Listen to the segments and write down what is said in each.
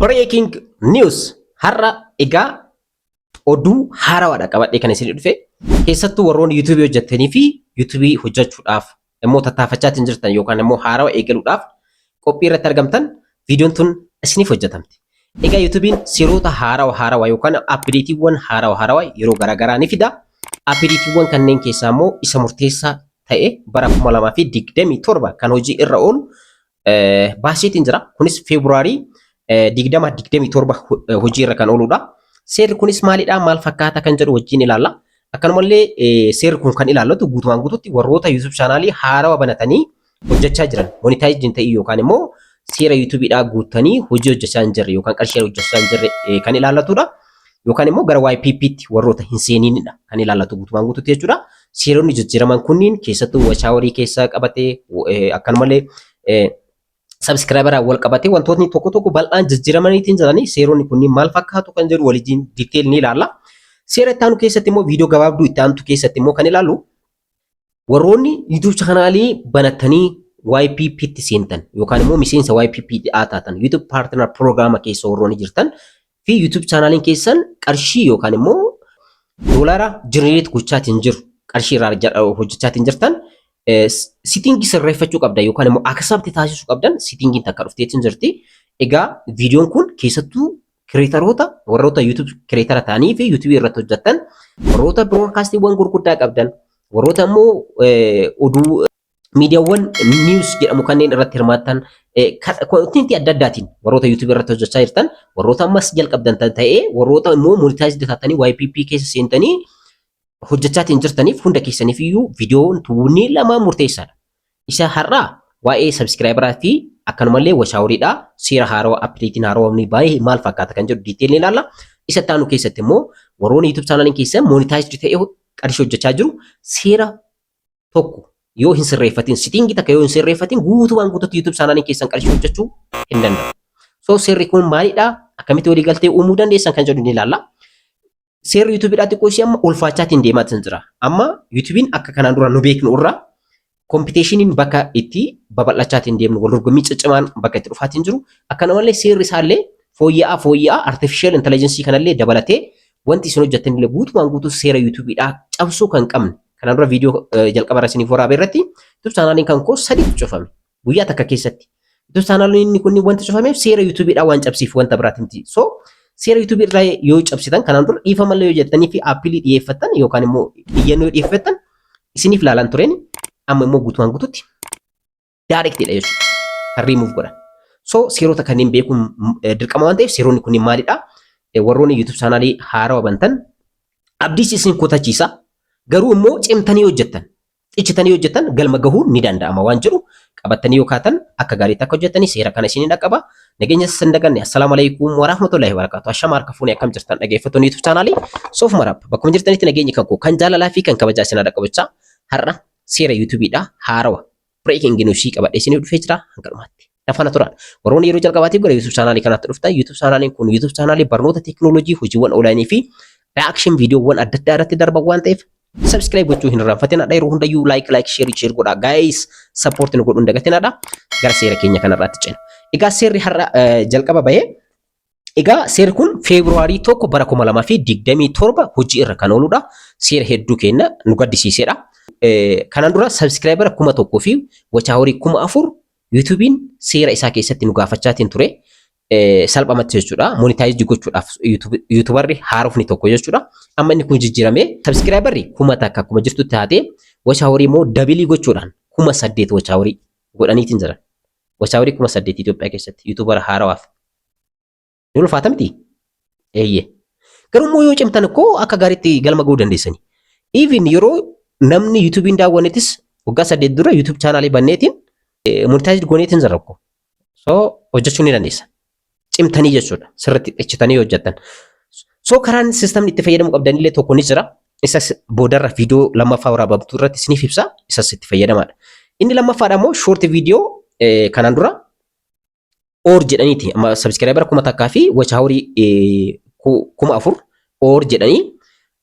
Breaking news! Har'a egaa oduu haarawaadha qabadhee kan isin dhufe. Keessattuu warroonni YouTubeii hojjettanii fi YouTubeii hojjechuudhaaf immoo tattaafachaatiin jirtan yookaan immoo haarawa eegaluudhaaf qophii irratti argamtan, viidiyoon tun isiniif hojjetamte. Egaa YouTubeiin seerota haarawa haarawa yookaan updateiiwwan haarawa haarawa yeroo garaagaraa ni fida. Updateiiwwan kanneen keessaa immoo isa murteessaa ta'e bara 2027 kan hojii irra oolu baaseetiin jira. Kunis February 2027 hojii irra kan ooludha. Seerri kunis maalidha, maal fakkaata kan jedhu wajjin ilaalla. Akkanumallee seerri kun kan ilaallatu guutumaan guututti warroota YouTube channelii haarawa banatanii hojjechaa jiran, monetize hin ta'in yookaan immoo seera YouTubeiidhaa guuttanii hojii hojjechaa hin jirre yookaan qarshii hojjechaa hin jirre kan ilaallatudha. Yookaan immoo gara YPPtti warroota hin seeninidha kan ilaallatu guutumaan guututti jechuudha. Seeronni jijjiiraman kunniin keessattuu watch hourii keessa qabatee, akkanumallee subscriberaan wal qabatee wantootni tokko tokko bal'aan jijjiiramaniitiin jiranii, seeronni kunniin maal fakkaatu kan jedhu waliin detail ni ilaalla. Seera itti aanu keessatti immoo, viidiyoo gabaabduu itti aantu keessatti immoo kan ilaallu, warroonni YouTube channelii banattanii YPP tti seentan yookaan immoo miseensa YPP taatan, YouTube Partner Program keessa warroonni jirtan fi YouTube channeliin keessan qarshii yookaan immoo doolaara generate gochaatiin jiru, qarshii irraa hojjechaatiin jirtan, settingii sirreeffachuu qabdan yookaan immoo accept taasisuu qabdan settingiin takka dhufteetiin jirti. Egaa viidiyoon kun keessattuu creatoroota, warroota YouTube creatora ta'anii fi YouTube irratti hojjettan, warroota broadcastiiwwan gurguddaa qabdan, warroota immoo oduu miidiyaawwan news jedhamu kanneen irratti hirmaattan, contentii adda addaatiin warroota YouTube irratti hojjechaa jirtan, warroota ammas jalqabdan ta'ee, warroota immoo monetize taatanii YPP keessa seentanii hojjechaatiin jirtaniif, hunda keessaniif iyyuu viidiyoon tuunni lama murteessaadha. Isa har'aa waa'ee subscriberaa fi akkanumallee watch houriidha. Seera haarawaa, updateiin haarawaa baay'ee maal fakkaata kan jedhu detail ni ilaalla. Isa itti aanu keessatti immoo warroonni YouTube channeliin keessan monetized ta'ee qarshii hojjechaa jiru, seera tokko yoo hin sirreeffatin, settingii takka yoo hin sirreeffatin, guutumaan guututti YouTube channeliin keessan qarshii hojjechuu hin danda'u. So seerri kun maalidha? Akkamitti waliigaltee uumuu dandeessan kan jedhu ni ilaalla. Seerri YouTubeiidhaa xiqqoo ishee amma ulfaachaatiin deemaa jira. Amma YouTubeiin akka kanaan dura nu beeknu irraa competitioniin bakka itti babal'achaatiin deemnu, wal dorgommii ciccimaan bakka itti dhufaatiin jiru, akkanumallee seerri isaallee fooyya'aa fooyya'aa artificial intelligence kanallee dabalatee wanti isin hojjettan illee guutumaan guutuu seera YouTubeiidhaa cabsuu kan qabne. Kanaan dura viidiyoo jalqaba irra isiniif waraabee irratti YouTube channeliin kan koo sadiitu cufame guyyaa takka keessatti. YouTube channeliin kun wanti cufameef seera YouTubeiidhaa waan cabsiif, wanta biraati miti. So seera YouTubeii irraa yoo cabsitan, kanaan dura dhiifamallee yoo jettanii fi appealii dhiyeeffattan yookaan immoo iyyannoo dhiyeeffattan isiniif laalan tureen, amma immoo guutumaan guututti directiidha jechuudha. Kan riimuuf godhan. So seerota kanneen beekuun dirqama waan ta'eef, seeronni kunniin maalidha? Warroonni YouTube channelii haarawaa bantan abdiis isin kutachiisa. Garuu immoo cimtanii hojjettan, cichitanii hojjettan, galma gahuun ni danda'ama waan jedhu qabattanii yoo kaatan akka gaariitti akka hojjettanii seera kana isin dhaqqaba. Nageenya isin daganne. Assalaamu alaikum warahmatullahi wabarakatuh. Ashama harka fuunee, akkam jirtan dhaggeeffattoonni YouTube channelii Soof Marab? Bakkuma jirtanitti nageenyi kan koo kan jaalalaa fi kan kabajaa isin dhaqqabachaa, har'a seera YouTubeiidha haarawa breaking newsii qabadhee isiniif dhufee jira, hanga dhumaatti na faana turan. Warroonni yeroo jalqabaatiif gara YouTube channelii kanaatti dhuftan, YouTube channeliin kun YouTube channelii barnoota teekinooloojii, hojiiwwan onlineii fi reaction viidiyoowwan adda addaa irratti darban waan ta'eef subscribe gochuu hin irraanfatinadha. Yeroo hundayyuu like like, share share godhaa guys, support nu godhuu hin dagatinadha. Gara seera keenya kanarraatti ceena. Egaa seerri har'a jalqaba bahee, egaa seerri kun February 1 bara 2027 hojii irra kan ooludha. Seera hedduu kenna nu gaddisiisedha. Kanaan dura subscribera 1000 fi watch hourii 4000 YouTubeiin seera isaa keessatti nu gaafachaatiin ture. Salphumatti jechuudha. Monetize gochuudhaaf YouTuberri haarofni tokko jechuudha. Amma inni kun jijjiiramee subscriberri 1000 akkuma jirtutti taatee, watch hourii immoo double gochuudhaan 8000 watch hourii godhaniitiin jiran. Watch hourii 8000 Itoophiyaa keessatti YouTubera haarawaaf. Ni ulfaata miti? Eeyyee. Garuu immoo yoo cimtan koo akka gaariitti galma ga'uu dandeessani. Even yeroo namni YouTubeiin daawwannettis waggaa 8 dura YouTube channelii banneetiin monetize gooneetiin jira koo. So hojjechuu ni dandeessa. Cimtanii jechuudha. Sirriitti cichitanii hojjettan. So karaan systemni itti fayyadamuu qabdanillee tokko ni jira. Isas boodarra viidiyoo lammaffaa waraabamtuu irratti isiniif ibsa. Isas itti fayyadamaadha. Inni lammaffaadha immoo short video kanaan dura or jedhaniiti. Amma subscribera 1000 fi watch hourii 4000 or jedhanii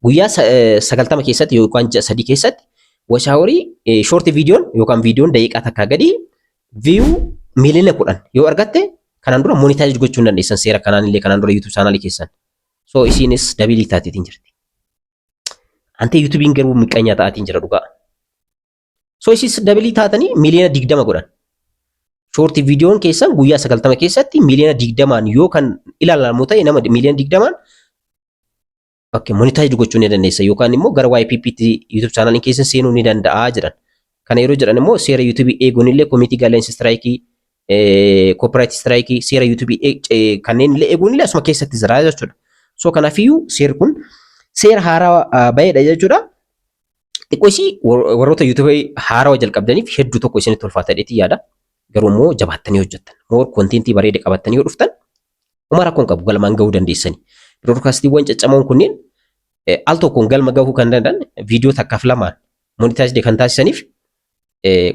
guyyaa 90 keessatti yookaan ji'a 3 keessatti watch hourii short videoon yookaan viidiyoon daqiiqaa takkaa gadi view 10 miliyoona yoo argatte Kanaan dura monetize gochuu hin dandeessan seera kanaan illee kanaan dura YouTube channelii keessan. So isiinis double taateetiin jirti. Ante YouTubeiin garuu miqqanyaa ta'aatiin jira dhugaa. So isis double taatanii 20 miliyoona godhan. Short videoon keessan guyyaa 90 keessatti 20 miliyoonaan yoo kan ilaalamu ta'e, nama 20 miliyoonaan, okay, monetize gochuu ni dandeessa yookaan immoo gara YPP tti YouTube channeliin keessan seenuu ni danda'a jedhan. Kana yeroo jedhan immoo seera YouTube eeguun illee, community guidelines strike, copyright strike, seera YouTube kanneen illee eeguun illee asuma keessatti jira jechuudha. So kanaafiyyuu seerri kun seera haaraa baheedha jechuudha. Xiqqoo isii warroota YouTube haarawaa jalqabdaniif hedduu tokko isinitti ulfaata jedheetii yaada. Garuu immoo jabaattanii hojjettan. More contentii bareeda qabattanii yoo dhuftan, uma rakkoon qabu, galmaan gahuu dandeessani. Broadcastiiwwan caccamoon kunneen al tokkoon galma gahuu kan danda'an, viidiyoo takkaaf lamaan monetize kan taasisaniif,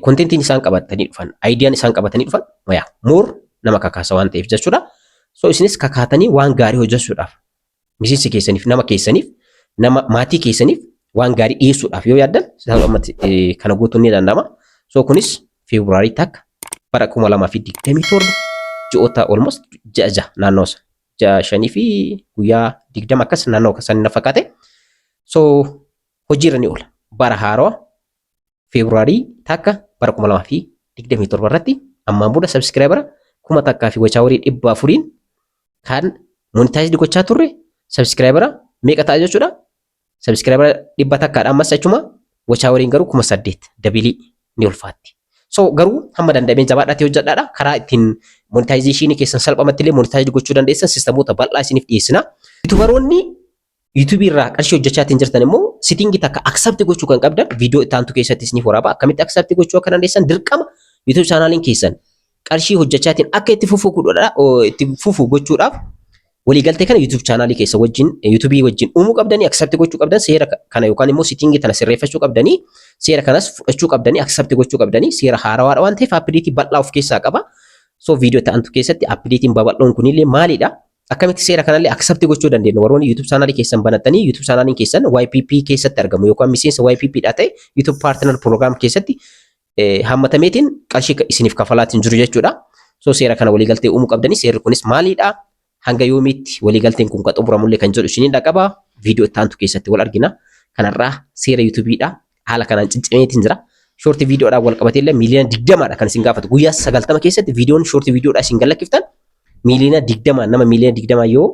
contentiin isaan qabatanii dhufan, ideaan isaan qabatanii dhufan yaa more nama kakaasa waan ta'eef jechuudha. So isinis kakaatanii waan gaarii hojjechuudhaaf, miseensi keessaniif, nama keessaniif, nama maatii keessaniif waan gaarii dhiyeessuudhaaf yoo yaaddan, salphumatti kana guutuun ni danda'ama. So kunis Feebruaarii 1 bara 2027, ji'oota almost ji'a 6 naannoo ji'a 5 fi guyyaa 20 akkas naannoo san na fakkaate. So hojiirra ni oola. Bara haarawaa Feebruaarii 1 bara 2027 irratti ammaan booda subscribera 1400n kan monetized gochaa turre subscribera meeqa ta'a jechuudha? Subscribera 100dha ammas achuma, watch houriin garuu 8000 double ni ulfaatti. So garuu hamma danda'ameen jabaadhaatee hojjedhaadha. Karaa ittiin monetizationii keessan salphumatti illee monetize gochuu dandeessan systemoota bal'aa isiniif dhiyeessina. YouTuberoonni YouTubeii irraa qarshii hojjechaatiin jirtan immoo settingii takka accept gochuu kan qabdan viidiyoo itti aantu keessatti isiniif waraaba. Akkamitti accept gochuu akka dandeessan, dirqama YouTube channeliin keessan qarshii hojjechaatiin akka itti fufu godhuudha, itti fufu gochuudhaaf waliigaltee kana YouTube channelii keessa wajjin, YouTubeii wajjin uumuu qabdanii, accept gochuu qabdan, seera kana yookaan immoo settingii tana sirreeffachuu qabdanii, seera kanas fudhachuu qabdanii, accept gochuu qabdanii. Seera haarawaadha waan ta'eef updateii bal'aa of keessaa qaba. So viidiyoo itti aantu keessatti updateiin babal'oon kunillee maalidha? Akkamitti seera kanallee accept gochuu dandeenya? Warroonni YouTube channelii keessan banattanii YouTube channeliin keessan YPP keessatti argamu yookaan miseensa YPP dha ta'e, YouTube Partner Program keessatti hammatameetiin qarshii isiniif kafalaatiin jiru jechuudha. So seera kana waliigaltee uumuu qabdanii, seerri kunis maalidha? Hanga yoomiitti waliigalteen kun kan xumuramullee kan jedhu isiniin dhaqaba. Viidiyoo itti aantu keessatti wal argina. Kanarraa seera YouTubeiidha. Haala kanaan ciccimeetiin jira. Short videodhaan wal qabatee illee 20 miliyoonadha kan isin gaafatu. Guyyaa 90 keessatti viidiyoon short videodhaa isin gallakkiftan 20 miliyoonaan, nama 20 miliyoonaan yoo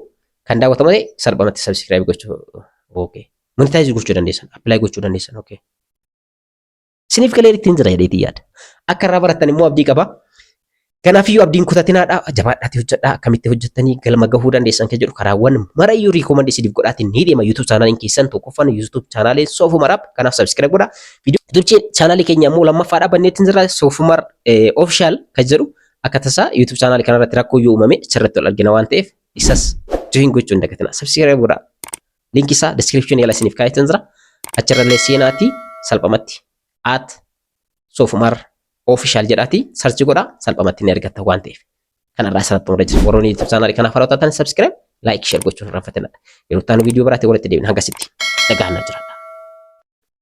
kan daawwatamu ta'e, salphumatti subscribe gochuu, okay. Monetize gochuu dandeessan, apply gochuu dandeessan, okay. Isiniif galee ittiin jira jedheetii yaada. Akka irraa barattan immoo abdii qaba. Kanaafiyyuu abdiin kutatinaadha. Jabaadhaatii hojjedhaa. Akkamitti hojjettanii galma gahuu dandeessan kan jedhu karaawwan marayyuu recommend isiniif godhaatiin ni deema. YouTube channeliin keessan tokkoffaan YouTube channeliin Soofumar App. Kanaaf subscribe godhaa. YouTube channelii keenya immoo lammaffaadha banneetiin jira. Soofumar Official kan jedhu, akka tasaa YouTube channelii kanarratti rakkoo yoo uumame achirratti wal argina waan ta'eef, isas join gochuu hin dagatina. Subscribe godhaa. Linkii isaa description jala isiniif kaa'eetiin jira. Achirrallee seenaatii salphumatti @SoofumarOfficial jedhaati search godhaa, salphumatti ni argatta waan ta'eef. Kanarraa asirratti xumuree jira. Warroonni YouTube channelii kanaaf haaraa taatan subscribe, like, share gochuun hin irraanfatinaa. Yeroo itti aanu viidiyoo biraatti walitti deebina. Hangasitti nagaan naa jiraadha.